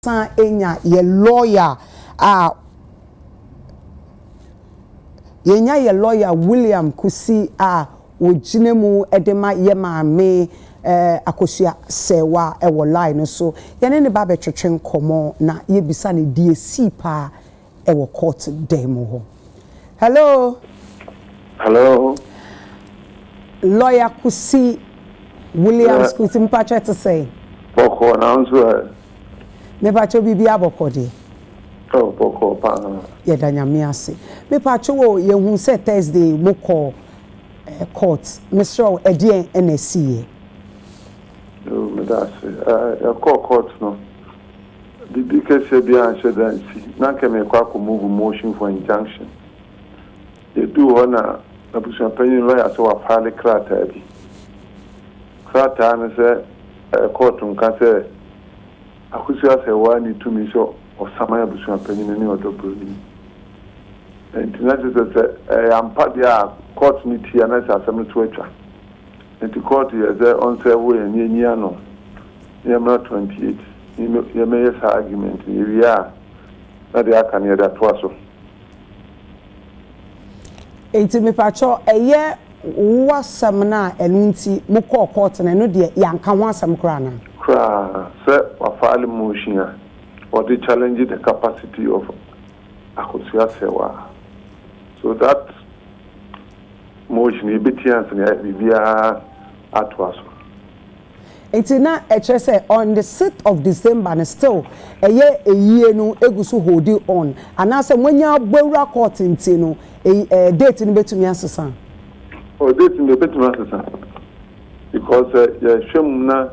San enya yɛ lawyer a yɛnya yɛ lawyer William Kusi a ogyina mu de ma yɛ maame Akosua Serwaa wɔ line no so. Yɛne ne ba bɛtwetwe nkɔmmɔ na yɛbisa no deɛ esii paa wɔ court dan mu hɔ. Hello. Hello. Lawyer Kusi Williams Kusi, mpakyɛ, te sɛ? Bɔkɔ na nso ɛ. Mepakyɛ, biribi abɔkɔ deɛ? Oh, bɔkɔ paa. Yɛda Nyame ase. Mepakyɛ wo, yɛhu sɛ Thursday mokɔ court. Mesrɛ wo, ɛdeɛn ɛna ɛsiiɛ? Yo, meda ase. Yɛkɔɔ court no, biribi kɛseɛ bi anhyɛ da nsi. Na nka mekɔ akɔ move motion for injunction. Yɛduu hɔ na abusuapanyin lawyer sɛ wafile krataa bi. Krataa no sɛ court nka sɛ Akosua Serwaa ne tumi sɛ ɔsaman abusuapanyin ne Ɔdɔ Broni. Nti na kyerɛ sɛ ɛyɛ ampa deɛ a, court no tia na sɛ asɛm no to atwa. Nti court yɛ sɛ ɔnserve yɛn ne yɛnyi ano na yɛmmra 28 yɛmɛyɛ saa argument no. Yɛwie a, na deɛ aka no yɛde atoa so. Nti mepakyɛ, ɛyɛ wo asɛm no a ɛno nti mokɔɔ court no, ɛno deɛ yɛanka ho asɛm koraa na? Koraa sɛ wafile motion a wɔde challenge the capacity of Akosua Serwaa. So that motion yɛbɛtia ansa na biribiara atoa so. Nti na ɛkyerɛ sɛ on the 6th of December no, still ɛyɛ eyie no egu so holding on, anaasɛ moanya abɔwura court nti no eyi date no bɛtumi asesa? O, date no bɛtumi asesa because yɛhwɛ mu na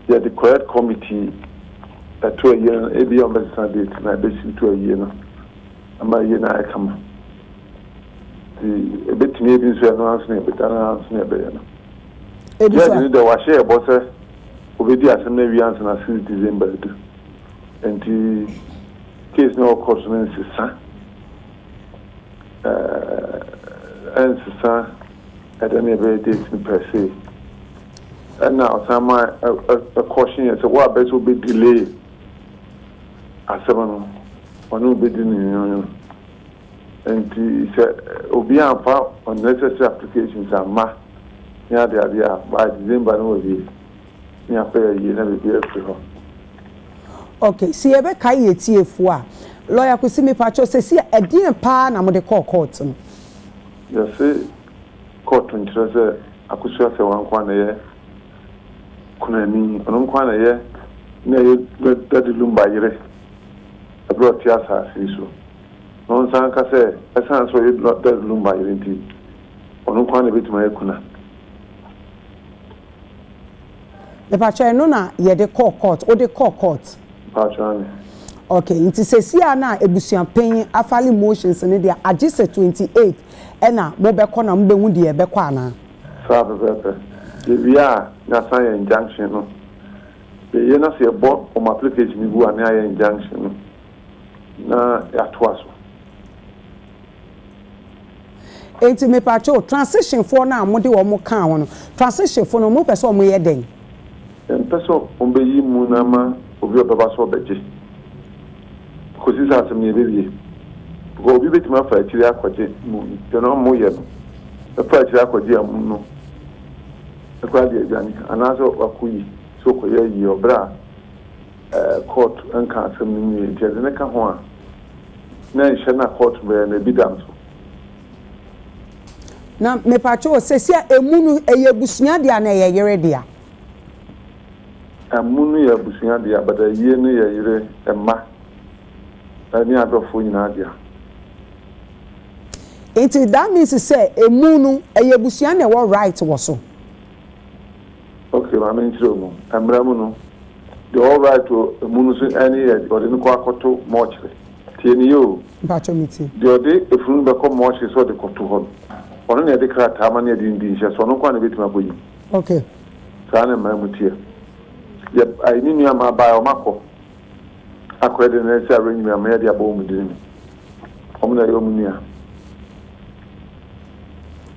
yɛde correct committee ɛto ayie no, ebi a wɔbɛsesa date na ɛbɛsi to ayie no ama ayie no ayɛ kama. Nti ebɛtumi ebi nso ɛno anso na ɛbɛda no anso na ɛbɛyɛ no. Ebi so judge no deɛ, wahyɛ ɛbɔ sɛ obɛdi asɛm no awie ansa na 6 December adu. Nti case no ɔkɔ so no nsesa ɛnsesa ɛdɛ ne ɛbɛyɛ date no per se. Ɛna ɔsan ma ɛkɔhye yɛn sɛ wo a bɛ sɛ wobɛ delay asɛm no, ɔne wobɛdi ne nwonwo. Nti sɛ obi amfa unnecessary applications amma ne ade ade a, by December no wɔwie ne akɔ yɛ yie na biribi afiri hɔ. Okay, si yɛbɛkae yɛ tiefoɔ a, lawyer Kusi, mepakyɛ, sɛsi a ɛdeɛn paa na mode kɔɔ court no? Yɛse court nkyerɛ sɛ Akosua Serwaa nko a na ɛyɛ kunani, ɔno nko a na ɛyɛ na ɛyɛ Daddy Lumba yere ɛberɛ a ɔte asase yi so, na ɔnsan ka sɛ ɛsiane sɛ ɔyɛ Daddy Lumba yere nti, ɔno nko a na ɛbɛtumi ayɛ kuna. Mepakyɛ, ɛno na yɛde kɔɔ court, wode kɔɔ court? Mpakyɛ ne. Okay, nti sɛsi a na abusuapanyin afile motions no deɛ, agye sɛ 28 ɛna mobɛkɔ na mobɛhu deɛ ɛbɛkɔ anaa? Saa pɛpɛɛpɛ. Yɛwie a, yɛasan yɛ injunction no. Yɛyɛ na sɛ yɛbɔ ɔmo application gu a, ne ayɛ injunction no na yɛatoa so. Nti mepakyɛ, transition foɔ no a mode wɔn kaa ho no, transition foɔ no, mopɛ sɛ wɔn yɛ dɛn? Yɛmpɛ sɛ ɔmbɛyi mu na ma obi a ɔbɛba so ɔbɛgye kòsi sɛ asɛm no yɛbɛwie, because obi bɛtumi afa akyire akɔgye mu deɛ na ɔmo yɛ no, ɛfa akyire akɔgye amu no ɛkora de adwane anaasɛ wakɔ yi sɛ ɔkɔyɛ yie ɔbrɛ a court nka asɛm no nwie. Nti ɛde ne ka ho a, na nhyɛ na court bɛyɛ no ebi da nso. Na mepakyɛ, sɛsi a emu no ɛyɛ abusua deɛ na ɛyɛ yere deɛ? Ɛmu no yɛ abusua deɛ, but ayie no yɛ yere, ɛma ɛne adɔfoɔ nyinaa deɛ. Nti that means sɛ emu no ɛyɛ abusua na ɛwɔ right wɔ so? Okay, maame, nkyerɛ mu, mmerɛ mu no deɛ ɔwɔ right wɔ emu no so ɛne yɛ ɔde no kɔ akɔto mɔɔkyere. Tie ne yie o. Mpakyɛ, mi tie. Deɛ ɔde efunu no bɛkɔ mɔɔkyere sɛ ɔde kɔto hɔ no, ɔno na yɛde krataa ma ne yɛde ndi nhyɛ so, ɔno nko a na ebɛtumi akɔ yi. Saa na mmerɛ mu teɛ. Yɛ ayi ne nua maa baa, ɔmo akɔ akɔyɛ de ne sɛ arrangement ama yɛde abɔ wɔn din mu, ɔmo na ɛyɛ ɔmo nua.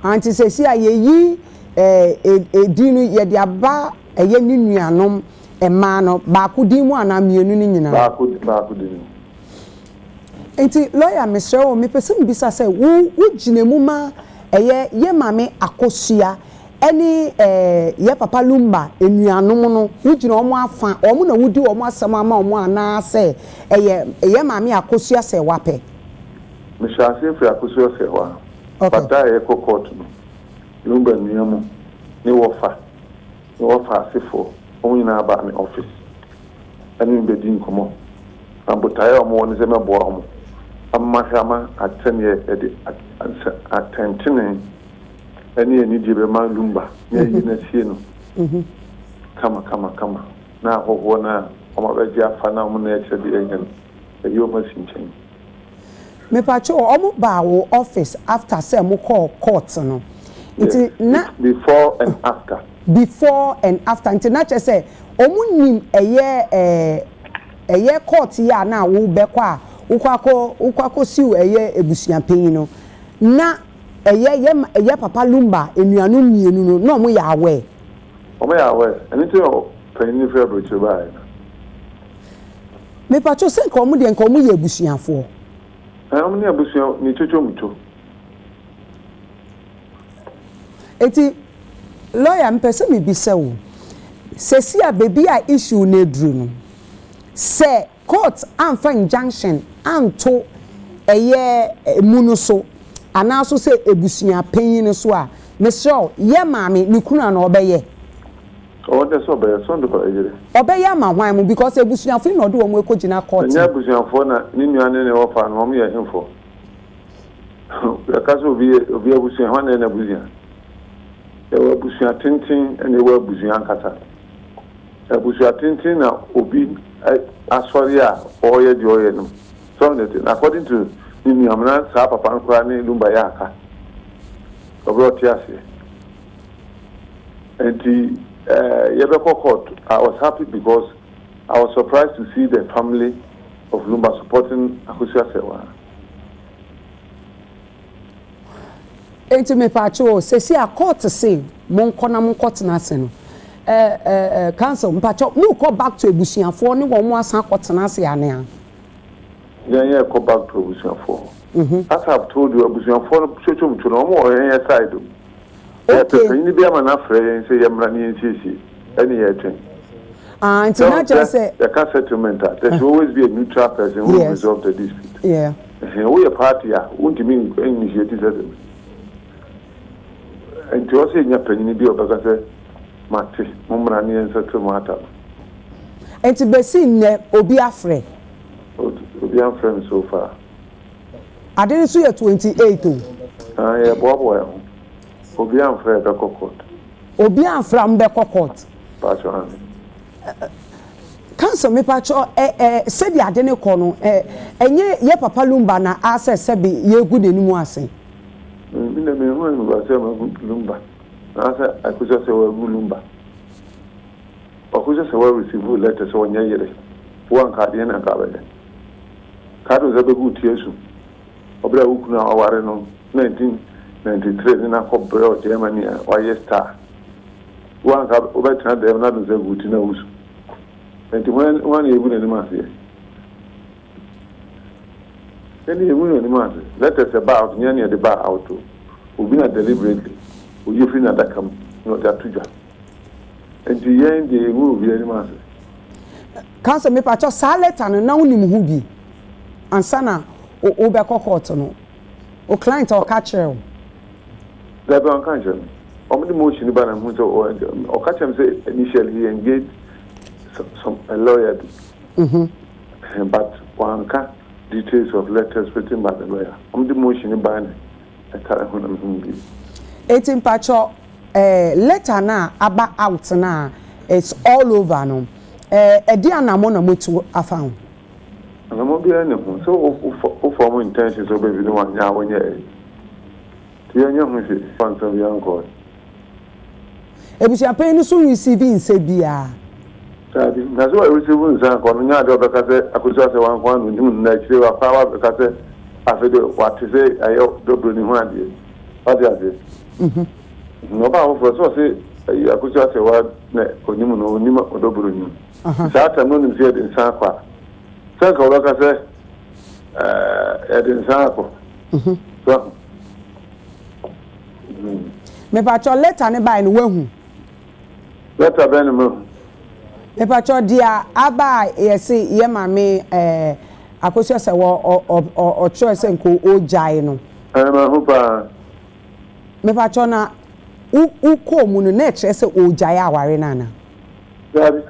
Anti sɛsi a yɛyi edin no yɛde aba, ɛyɛ ne nuanom Mmaa no, baako din mu anaa mmienu no nyinaa? Baako, baako din mu. Nti lawyer, mesrɛ wo, mepɛ sɛ mebisa sɛ wo wogyina mu ma ɛyɛ yɛ maame Akosua ɛne yɛ papa Lumba enuanom no, wogyina wɔn afa, wɔn na wodi wɔn asɛm ama wɔn, anaasɛ ɛyɛ yɛ maame Akosua sɛ wapɛ? Mehyɛ aseɛ firi Akosua Sɛwa. But da a yɛkɔ court no, Lumba nua mu ne wɔfa ne wɔfa asefoɔ, wɔn nyinaa baa me office ɛne me bɛdi nkɔmmɔ, na botaeɛ a wɔwɔ ne sɛ mɛboa wɔn ama hwɛ ama atɛneɛ yɛde atɛntene ɛne anigye bɛma Lumba ne ayi no asie no kama kama kama, na ahɔhoɔ no a wɔn abɛgye afa na wɔn na ɛkyerɛ deɛ ɛnyɛ no, ɛyi wɔn asi nkyɛn. Mepatwa, ɔmo baa wo office after sɛ mo kɔɔ court no, nti na Before and after. Before and after, nti na kyerɛ sɛ ɔmo nim ɛyɛ ɛyɛ court yi a na wo bɛkɔ a wokɔ akɔ sue ɛyɛ ebusuapanyin no, na ɛyɛ yɛ papa Lumba enuanom mmienu no na ɔmo yɛ aware? Wɔn yɛ aware, ɛno nti na panyin no firi aburokyire baeɛ no. Mepatwa, sɛ nka ɔmo deɛ, nka ɔmo yɛ abusuafoɔ? Wɔn ne abusua ne twitwo mu to. Eti lawyer, mpɛ sɛ mebisa wo sɛsi a beebi a issue no aduru no, sɛ court amfa injunction anto ɛyɛ emu no so anaaso sɛ ebusua panyin no so a, mesrɛ, yɛ maame ne kunu a na ɔbɛyɛ? Ɔwɔ dɛ sɛ ɔbɛyɛ sɔn de kɔ ɛyere. Ɔbɛyɛ ama hwan mu? Because ebusuafo yi na ɔde wɔn ekɔ gyina court. Ɛnyɛ abusuafoɔ na ne nua ne ne wɔfa no, wɔn yɛ hemfo. Yɛka sɛ obi yɛ obi abusua, hwan na yɛ n'abusua? Yɛwɔ abusua tenten ɛna ɛwɔ abusua ankasa. Abusua tenten na obi asɔre a ɔreyɛ deɛ ɔyɛ no so ɔno de, according to ne nua na saa papa no koraa ne Lumba yɛ aka ɔbɛrɛ ɔte aseɛ. Nti yɛbɛkɔ court, I was happy because I was surprised to see the family of Lumba supporting Akosua Serwaa. Eti mepatwa o, sɛsi a court se monkɔ na monkɔ tena ase no, ɛɛ ɛɛ counsel, mpatwa, mo back to ebusuafoɔ ne wɔn mo asan akɔ tena ase anea? Yɛn yɛ kɔ back to abusuafoɔ. As I have told you, abusuafoɔ no twotwomtwo no, wɔn wɔ yɛn yɛ side o. Yɛpɛ panyin bi ama n'afrɛ yɛn sɛ yɛmmra ne yɛn siesie, ɛne yɛtwɛn. Ah, nti na kyerɛ sɛ yɛka settlement a, there should always be a neutral person who will resolve the dispute. Woyɛ party a, wontumi initiate settlement, nti ɔsɛ yɛnya panyin bi a ɔbɛka sɛ mate, mommra ne yɛn settle mo ata no. Nti besi nnɛ obi afrɛ? Obi amfrɛ me so far. Ade no nso yɛ 28 o. Ah, yɛboaboa yɛn ho, obi amfrɛ, yɛbɛkɔ court. Obi amfrɛ a, mbɛkɔ court? Paatwa ane. Counsel, mepatwa, ɛ ɛ sɛdeɛ ade ne kɔ no, ɛnyɛ yɛ papa Lumba na asɛ sɛbi yɛgu n'anim ase? Mi na mi hu ɛnu sɛ magu Lumba anaasɛ Akosua sɛ wagu Lumba. Akosua sɛ wa receive letter sɛ ɔnyɛ yere wo anka adeɛ na nka bɛyɛ kaado sɛ bɛgu tie so ɔbrɛ a wo kunu a waware no 1993 ne nakɔ brɛ wɔ Germany a wayɛ star, wo anka wobɛtena dɛm na de sɛ gu ti na wusu. Nti hwan hwan na yɛgu n'anim aseɛ? Ɛne yɛgu n'anim ase. Letters ɛba out, nyɛ ne yɛde ba out o. Obi na deliberately oyi firi n'adaka mu na ɔde ato dwa, nti yɛn deɛ, yɛgu obi anim ase. Counsel, mepatwa, saa letter no na wonim ho bi ansa na wobɛkɔ court no? O client a ɔka kyerɛ wo? Dabi, ɔnka nkyerɛ me. Ɔmo de motion ba na hu sɛ ɔka kyerɛ me sɛ initially he engaged some a lawyer bi, but wanka details of letters written by the lawyer. Ɔmo de motion ba na ɛtare ho na mehu bi. Eti mpakyɛ, letter na aba out na it's all over no, ɛdi anamɔ na motu afa ho? Anamɔ biara ne ho sɛ wofa ɔmo intention sɛ wobɛbi ne wanyɛ a wonyɛ ɛ, nti yɛnyɛ ho hwee fa nsɛm biara nkɔɔ. Ebusuapanyin no so receive nsa biara? Dabi, na sɛ wɔreceive nsa nka ɔno nyɛ ade a ɔbɛka sɛ Akosua sɛ wanko ano onim no, na akyire wakɔ a wabɛka sɛ afei de wate sɛ ɛyɛ dɔbroni ho adeɛ, wate aseɛ? Ɔba foforɔ sɛ ɔse ɛyi Akosua sɛ wa na onim no, onim ɔdɔbroni. Saa tam no nim sɛ yɛde nsa akɔ a, sɛ nka wɔbɛka sɛ ɛɛ yɛde nsa akɔ. So. Mepakyɛw letter ne bae no wahu? Letter bɛn na mahu? Mepakyɛw deɛ aba a yɛse yɛ maame ɛɛ Akosua sɛ wɔ ɔ ɔ ɔkyerɛ sɛ nka ɔgyae no. Ɛɛ mahu paa. Mepakyɛw na wo wokɔɔ mu no na ɛkyerɛ sɛ ɔregyae aware no anaa? Daabi,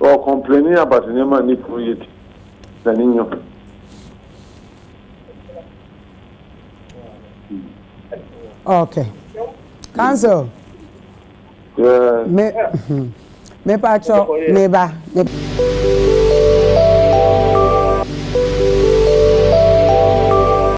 ɔ complaining about nneɛma a ne kunu yɛ ti na ne nyɛ ho. Okay. Council. Yeah. Me me pacho me ba. Me.